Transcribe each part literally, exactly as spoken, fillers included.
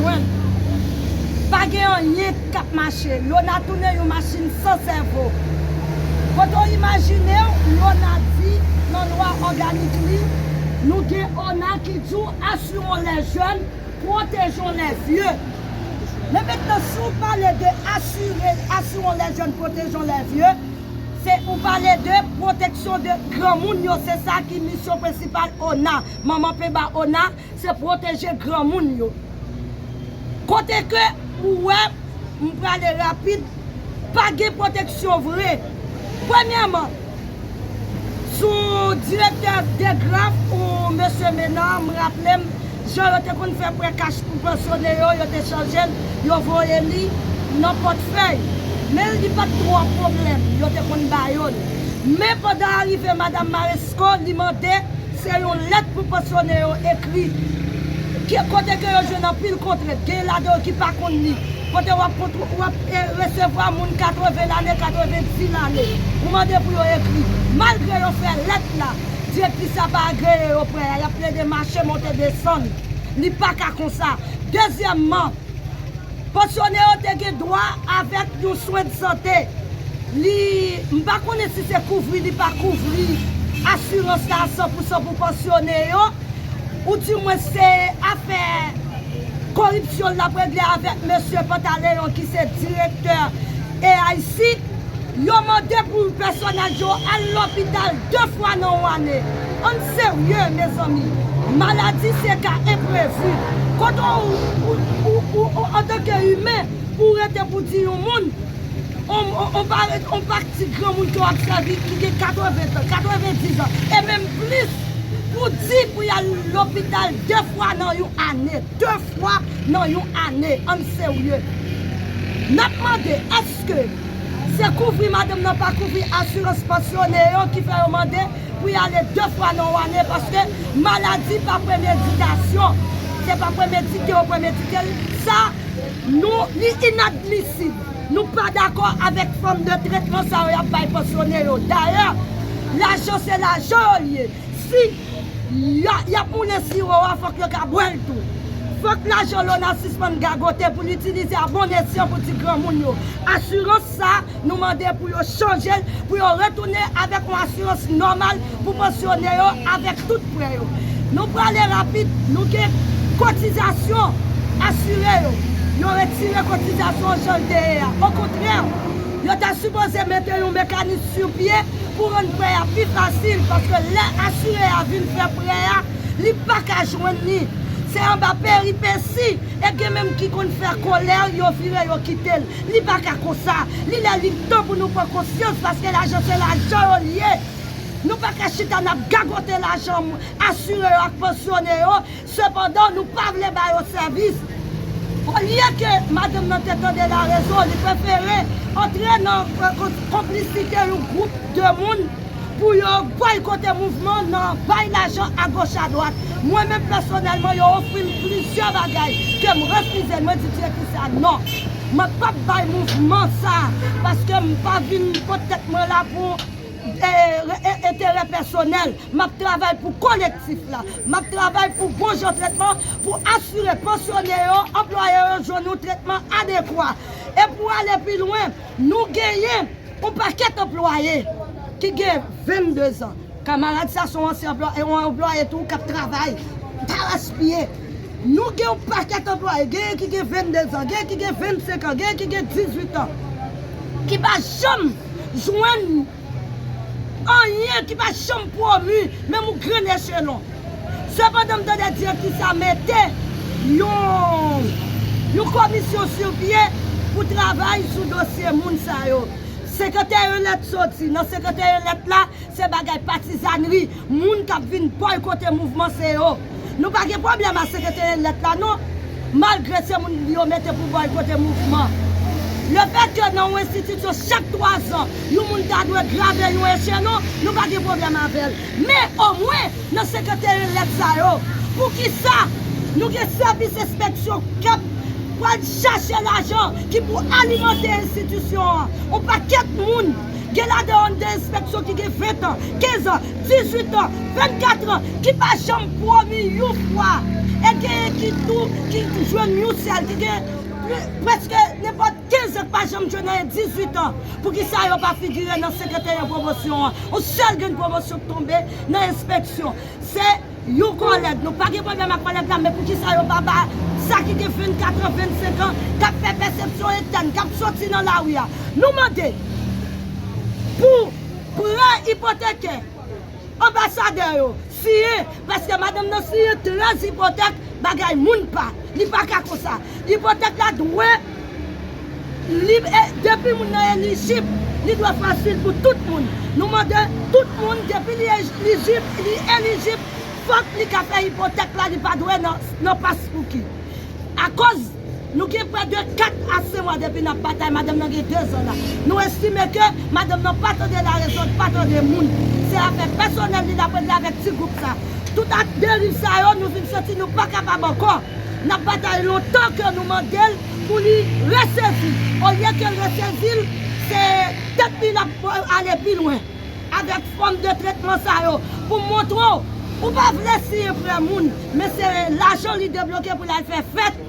Jwenn. Pa gen anyen k ap mache. Lona tounen yon machin san sèvo. Kote w imajine w, Lona di nan lwa òganik li, nou gen ona ki di w assurons les jeunes, protégeons les vieux. Men mentnan, si w pale de asire, assurons les jeunes, protégeons les vieux, se ou pale de pwoteksyon de granmoun yo, se sa ki misyon prensipal ona. Manman penba ona, se pwoteje granmoun yo. Kote ke ou wè, m prale rapid, pa gen pwoteksyon vre. Premyèman, sou direktè DEGRAF ou mesye Menard, m raple m, jan yo te konn fè prè kach pou pansyone yo, yo te chanje l, yo voye li nan pòtfèy. Men li pa t twò pwoblèm, yo te konn ba yo l. Men pandan arive Madam Maresco, li mande se yon lèt pou pansyone yo ekri. Ki, kote ke yo jwenn anpil kontrent, gen ladan yo ki pa konn li. Kote w ap kontwo-, w ap, eh, resevwa moun katreven lane, katrevenndis lane. Ou mande pou yo ekri. Malgre yo fè lèt la, direktris la pa agreye yo prè a. Y ap plede mache, monte, desann. Li pa ka konsa. Dezyèmman, pansyone yo te gen dwa avèk yon swen de sante. Li, m pa konnen si se kouvri li pa kouvri asirans la san pou san pou pansyone yo, oudimwen se afè koripsyon l ap regle avèk mesye Pantaleyon ki se direktè A I C. Yo mande pou pèsonèl yo al lopital de fwa nan yon ane. Ann serye, mezanmi. Maladi se ka enprevi. Kote w, ou, ou, ou, ou, antanke imen, pou w rete pou di yon moun, on, on, on pa, on pa ti granmoun ke w ap sèvi ki gen katreven tan, katrevendiz an, e menm plis, pou di pou y al lopital de fwa nan yon ane. De fwa nan yon ane, ann serye. N ap mande, èske se kouvri madanm nan pa kouvri asirans pansyone yo ki fè yo mande pou y ale de fwa nan yon ane? Paske maladi pa premedikasyon. Se pa premedike yo premedike l. Sa, nou, li inadmisib. Nou pa dakò avèk fòm de tretman sa yo y ap bay pansyone yo. Dayè, lajan se lajan yo l ye. Si y a, y ap moulen siwo a, fòk yo ka bwè l tou. Fòk lajan lona sispann gagote pou l itilize a bon esyan pou ti granmoun yo. Asirans sa, nou mande pou yo chanje l, pou yo retounen avèk yon asirans nòmal pou pansyone yo avèk tout prè yo. Nou prale rapid, nou gen kotizasyon asire yo. Yo retire kotizasyon an jan l te ye a. Okontrè, yo ta sipoze mete yon mekanis sou pye pou rann prè a pi fasil, paske lè asire a vin fè prè a, li pa ka jwenn li. Se anba peripesi, e gen menm ki konn fè kolè, yo vire, yo kite l. Li pa ka konsa. Li lè li tan pou nou pran konsyans, paske lajan se lajan yo l ye. Nou pa ka chita n ap gagote lajan asire yo ak pansyone yo, sepandan nou pa vle ba yo sèvis. Olye ke madanm nan te tande larezon, li prefere antre nan, eh, kon-, konplisite yon gwoup de moun pou yo bòykote mouvman nan bay lajan agoch adwat. Mwen menm pèsonèlman, yo ofri m plizyè bagay ke m refize l. Mwen di direktris la non. Mwen p ap bay mouvman sa, paske m pa vin pot tèt mwen la pou, eh, re-, eh, enterè pèsonèl. M ap travay pou kolektif la. M ap travay pou bon jan tretman, pou asire pansyone yo, anplwaye yo jwenn yon tretman adekwa. E pou ale pi lwen, nou genyen yon pakèt anplwaye ki gen venndezan. Kamarad sa se yon ansyen anplwa-, yon anplwaye tou k ap travay, pa gaspiye. Nou gen yon pakèt anplwaye, genyen ki gen venndezan, genyen ki gen vennsenk an, genyen ki gen dizuit an, ki pa janm jwenn anyen, ki pa janm pwomi, menm yon grenn echelon. Sepandan, m tande direktris la mete yon, yon komisyon sou pye pou travay sou dosye moun sa yo. Sekretè Enlèt soti. Nan sekretè Enlèt la, se bagay patizanri. Moun k ap vin bòykote mouvman, se yo. Nou pa gen pwoblèm ak sekretè Enlèt la, non. Malgre se moun yo mete pou bòykote mouvman. Lefètke nan yon enstitisyon, chak twa zan, yon moun ta dwe grave yon echelon, nou pa gen pwoblèm avè l. Men, omwen, nan sekretè Enlèt sa yo, poukisa nou gen sèvis enspeksyon k ap pral chache lajan ki pou alimante enstitisyon an? Yon pakèt moun Gen ladan yo de enspeksyon ki gen ven tan, kenz an, dizuit an, vennkat an, ki pa janm pwomi yon fwa. E genyen ki tou, ki jwenn yon sèl, ki gen pli, prèske nenpòt kenz an ki pa janm jwenn anyen, dizuit an. Poukisa yo pa figire nan senkanteyen pwomosyon an? Yon sèl grenn pwomosyon k tonbe nan enspeksyon. Se yon kòlèg. Nou pa gen pwoblèm ak kòlèg la, men poukisa yo pa ba sa ki gen vennkat an, vennsenk an, k ap fè pèsepsyon entèn, k ap soti nan lari a? Nou mande pou prè ipotekè, anbasadè yo siyen, paske madanm nan siyen trèz ipotèk, bagay moun pa. Li pa ka konsa. Ipotèk la dwe li, e, depi moun nan elijib, li dwe fasil pou tout moun. Nou mande tout moun, depi li elijib, li elijib, fòk li ka fè ipotèk la, li pa dwe nan, nan paspouki. Akoz nou gen prè de kat a senk mwa depi n ap batay, madanm nan gen de zan la. Nou estime ke madanm nan pa tande larezon, pa tande moun. Se afè pèsonèl li l ap regle avèk ti gwoup sa. Tout ak deriv sa yo, nou vin santi nou pa kapab ankò. N ap batay lontan ke nou mande l pou li resezi. Olye ke l resezi l, se tèt li l ap ale pi lwen avèk fòm de tretman sa yo pou montre w, ou pa vle siyen prè moun, men se lajan li debloke pou l al fè fèt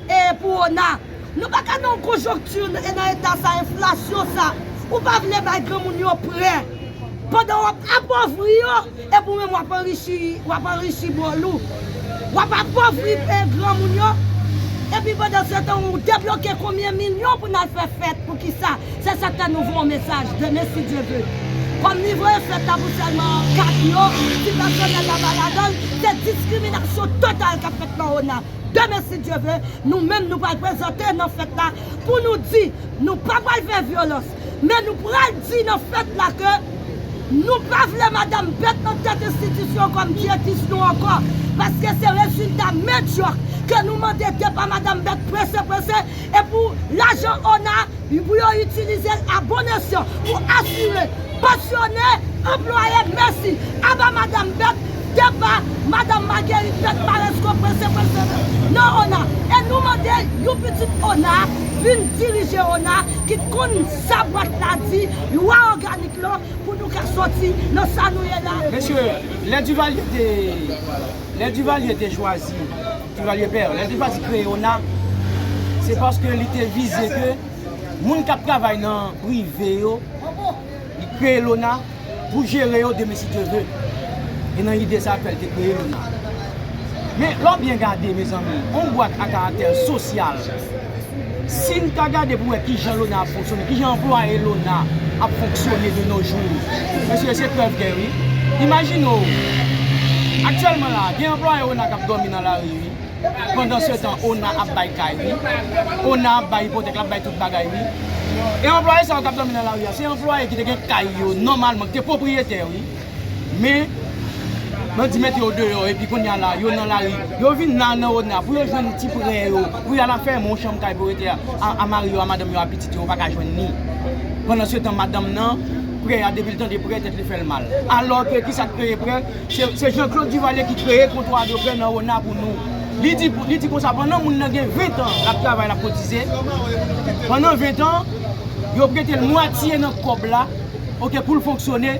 e pou ona. Nou pa ka nan yon konjonkti e nan eta sa, enflasyon sa, ou pa vle bay granmoun yo prè. Pandan w ap apovri yo, epi ou menm w ap anrichi, w ap anrichi bòl ou. W ap apovri, e, granmoun yo. Epi pandan se tan, ou debloke konbyen milyon pou n al fè fèt? Poukisa? Se sa k fè nou voye yon mesaj demen, si Dye ve. Kòm li voye fèt la pou sèlman kat yo, ti pèsonèl la pa ladan l, se diskriminasyon total k ap fèt nan ona. Demen, si Dye ve, nou menm nou pral prezante nan fèt la pou nou di nou pa pral fè vyolans, men nou pral di nan fèt la ke nou pa vle Madanm Bèt nan tèt enstitisyon kòm direktris nou ankò, paske se rezilta medyòk ke nou mande depa Madanm Bèt prese prese, e pou lajan ona pou yo itilize l a bon esyan pou asire pansyone, anplwaye. Mèsi. Aba Madanm Bèt, depa Madanm Marguerite Bèt Maresco prese prese nan ona. E nou mande yon pitit ona vin dirije ona ki konn sa bwat la di, lwa òganik lan, pou nou ka soti nan sa nou ye la. Mesye, lè Duvalier te, lè Duvalier te chwazi, Duvalier pè, lè li te chwazi kreye ona, se paske li te vize ke moun k ap travay nan prive yo, li kreye lona pou jere yo demen si Dye ve. E nan ide sa a k fè l te kreye lona. Men lè w byen gade, mezanmi, yon bwat a karaktè sosyal, si n ta gade pou wè kijan lona ap fonksyone, kijan anplwaye lona ap fonksyone de nos jours, mesye, se krèv kè, wi. Imajine w, aktyèlman la, gen anplwaye ona k ap dòmi nan lari, wi. Pandan se tan, ona ap bay kay, wi. Ona ap bay ipotèk, l ap bay tout bagay, wi. E anplwaye sa yo k ap dòmi nan lari a, se anplwaye ki te gen kay yo, nòmalman, ki te pwopriyetè, wi. Men, bandi mete yo deyò, epi kounye a la, yo nan lari. Yo vin la nan ona pou yo jwenn ti prè yo, pou y al afèmen yon chanm kay pou rete a, a, a mari yo, a madanm yo, a pitit yo, yo pa ka jwenn li. Pandan se tan, madanm nan, prè a, depi l tande prè, tèt li fè l mal. Alò ke, kisa k kreye prè? Se, se Jean Claude Duvalier ki kreye kontwa de prè nan ona pou nou. Li di, li di konsa, pandan moun nan gen ven tan l ap travay, l ap kotize, pandan ven tan, yo prete l mwatye nan kòb la, oke, pou l fonksyone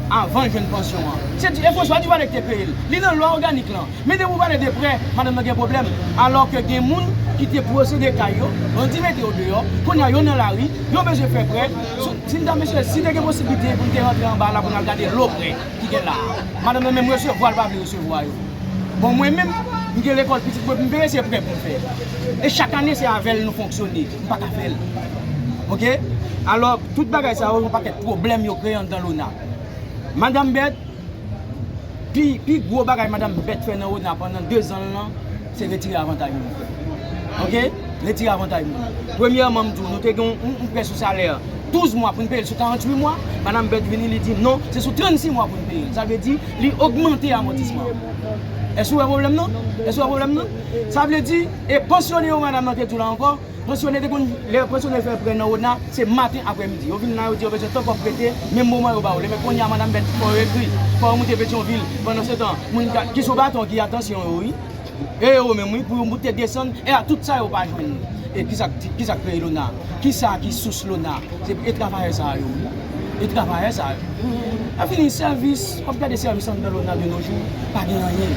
avan l jwenn pansyon an. Se di, e François Duvalier ki te kreye l. Li nan lwa òganik lan. Men depi w pale de prè, madanm nan gen pwoblèm. Alò ke gen moun ki te posede kay yo, bandi mete yo deyò, kounye a yo nan lari, yo bezwen fè prè. Si, si n ta, mesye, si te gen posiblite pou n te rantre anba la pou n al gade lo prè ki gen la a. Madanm nan menm resevwa l pa vle resevwa yo. Bon, mwen menm, m gen lekòl pitit mwen pou m peye, se prè pou m fè. E chak ane, se avè l nou fonksyone. M pa ka fè l. Oke? Alò, tout bagay sa yo, yon pakèt pwoblèm yo kreye anndan lona. Madanm Bèt, pi, pi gwo bagay Madanm Bèt fè nan ona pandan de zan l lan, se retire avantay moun. Oke? Retire avantay moun. Premyèman, m di w, nou te gen yon, yon, yon prè sou salè douz mwa pou n peye l sou karanntuit mwa, Madanm Bèt vini, li di non, se sou trannsis mwa pou n peye l. Sa vle di, li ogmante amòtisman an. Èske w wè pwoblèm nan? Èske w wè pwoblèm nan? Sa vle di, e pansyone yo madanm nan te di w la ankò, pansyone te konn, lè pansyone fè prè nan ona, se maten aprèmidi. Yo vin la, yo di yo bezwen tan kòb prete, menm moman yo ba yo li. Men kounye a, Madanm Bèt, fò yo ekri, fò yo moute Petyonvil. Pandan se tan, moun ka, ki sou baton, ki a tansyon yo, wi. E yo menm, wi, pou yo moute desann, e a tout sa yo pa jwenn. E kisa, kisa k kreye lona? Kisa ki sous lona? Se e travayè sa yo, wi. E travayè sa yo. Lè fini sèvis, w ap gade sèvis anndan lona de nos jours, pa gen anyen.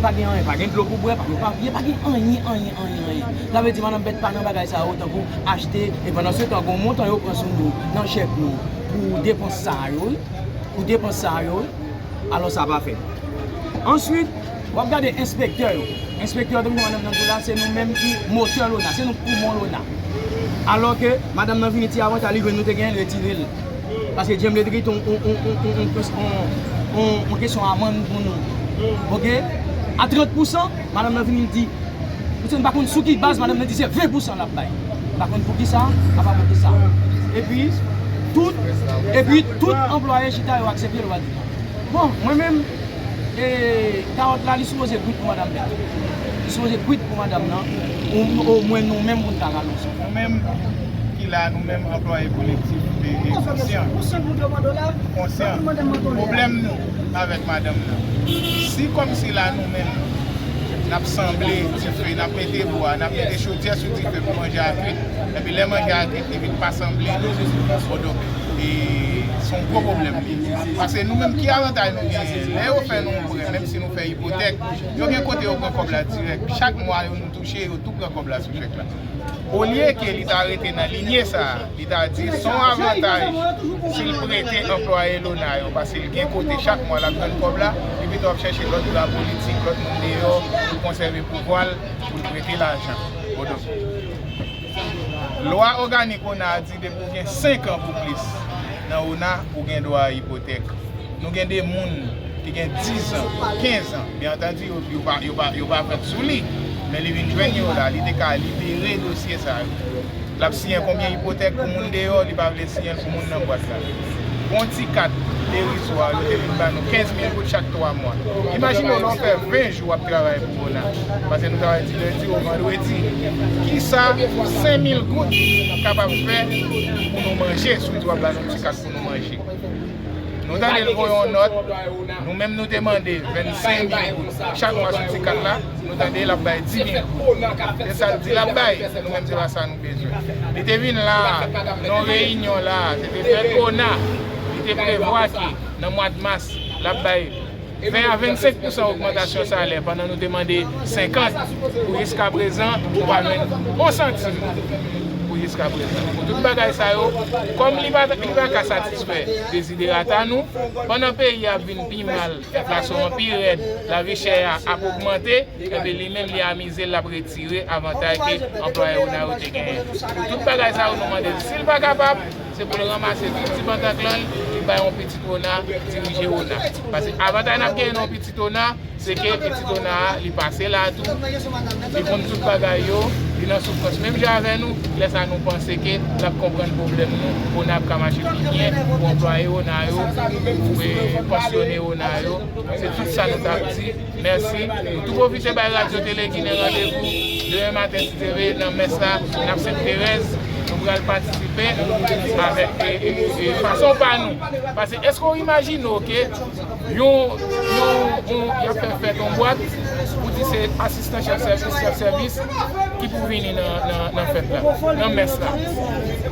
Pa gen anyen, pa gen dlo pou bwè, pa gen papye, pa gen anyen, anyen, anyen, anyen. Sa vle di, madanm Bèt pa nan bagay sa yo, tankou achte, e pandan se tan, gon montan yo pran sou nou, nan chèk nou, pou depans sa yo, wi. Pou depans sa yo, wi. Alò, sa pa fèt. Answit, w ap gade enspektè yo. Enspektè yo, tankou madanm nan di w la, se nou menm ki motè lona, se nou poumon lona. Alò ke madanm nan vini ti avantay li jwenn nou te genyen, l retire l. Paske Jemley te kite yon, yon, yon kesyon amann pou nou. Oke? A trant pousan, madanm nan vini, l di, misye, m pa konn sou ki baz, madanm nan di se ven pousan l ap bay. M pa konn poukisa, apa poukisa. Epi, tout, epi tout anplwaye chita yo aksepte l, yo pa di non. Bon, mwen menm, e, kawòt la, li sipoze kwit pou madanm Bèt. Li sipoze kwit pou madanm nan, o, omwen nou menm pou n ka rale yon sòt. Nou menm ki la, nou menm anplwaye kolektif, e, e konsyan. Konsyan. Pwoblèm nou avèk madanm nan. Si kòmsi la, nou menm, n ap sanble dife, n ap mete bwa, n ap mete chodyè sou dife pou manje a kwit, epi lè manje a kwit, li vin pa sanble nou. Bon, donk, e, se yon gwo pwoblèm li ye. Paske nou menm, ki avantay nou genyen? Lè yo fè nou yon prè, menm si nou fè ipotèk, yo gen kote yo pran kòb la dirèk. Chak mwa, yo, nou touche, yo tou pran kòb la sou chèk la. Olye ke li ta rete nan linye sa a, li ta di se yon avantaj si l prete anplwaye lona yo, paske l gen kote chak mwa l ap jwenn kòb la, li pito ap chèche lòt bra politik, lòt moun deyò pou konsève pouvwa l, pou l prete lajan. Bon, donk, lwa òganik ona a di depi w gen senk an pou plis nan ona, ou gen dwa a ipotèk. Nou gen de moun ki gen diz an, kenz an, byen antandi, yo, yo pa, yo pa, yo pa vant sou li, men li vin jwenn yo la, li te ka libere dosye sa yo. L ap siyen konbyen ipotèk pou moun deyò, li pa vle siyen l pou moun nan bwat la. Yon ti kat derizwa, yo te vin ban nou kenz mil goud chak twa mwa. Imajine w, lè w fè ven jou w ap travay pou ona, paske nou travay di lendi o vandredi. Kisa senk mil goud kapab fè pou nou manje, si w di w ap ban nou ti kat pou nou manje? Nou tande l voye yon nòt, nou menm nou te mande vennsenk mil goud chak mwa sou ti kat la, nou tande l ap bay dis mil goud. Se sa l di l ap bay, nou menm se pa sa nou bezwen. Li te vin la, nan yon reyinyon la, se te fèt ona, li te prevwa ke nan mwa mas, l ap bay ven a vennsenk pousan ogmantasyon salè, pandan nou te mande senkant, pou jiskaprezan, nou pa jwenn yon santim pou jiskaprezan. Pou tout bagay sa yo, kòm li pa, li pa ka satisfè deziderata nou, pandan peyi a ap vin pi mal, enflasyon an pi rèd, lavi chè a ap ogmante, enben li menm li amize l, l ap retire avantaj ke anplwaye ona yo te genyen. Pou tout bagay sa yo, nou mande l, si l pa kapab, se pou l ranmase tout ti pantaklan l, li bay yon pitit ona, dirije ona. Paske avantaj n ap genyen nan yon pitit ona, se ke pitit ona a, li pase la tou, li konn tout bagay yo, li nan soufrans menm jan avè nou, lè sa nou panse ke l ap konprann pwoblèm nou, ona ap ka mache pi byen pou anplwaye ona yo, pou, e, pansyone ona yo. Se tout sa nou t ap di. Mèsi. Nou tou pwofite bay Radyo Tele Ginen randevou demen maten, si Dye vle, nan mès la, nan Sent Terèz. Nou pral patisipe avèk, e, e, e, fason pa nou. Paske èske w imajine w ke yon, yon, yon, y ap fè fèt yon bwat, ou di se asistan chèf sèvis, chèf sèvis ki pou vini nan, nan, nan fèt la, nan mès la?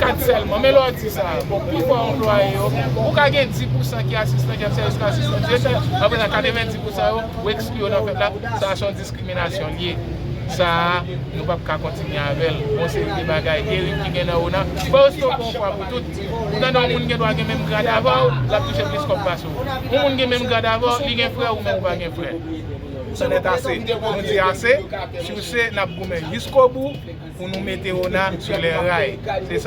Kat sèlman. Men lè w di sa, bon, pifò anplwaye yo, ou ka gen dis pousan ki asistan chèf sèvis, ki asistan direktè, apre sa, katrevendis pousan yo, ou ekskli yo nan fèt la. Sa a se yon diskriminasyon l ye. Sa a, nou p ap ka kontinye avè l. Yon seri de bagay, deriv ki gen nan ona. Fò yo stope yon fwa pou tout. Ou tande yon moun gen dwa gen menm grad avè w, l ap touche plis kòb pase w. Yon moun gen menm grad avè w, li gen frè, ou menm ou pa gen frè. C'en est assez. Nou di ase. Sur ce, n ap goumen jiskobou pou nou mete ona sur les rails. Se sa.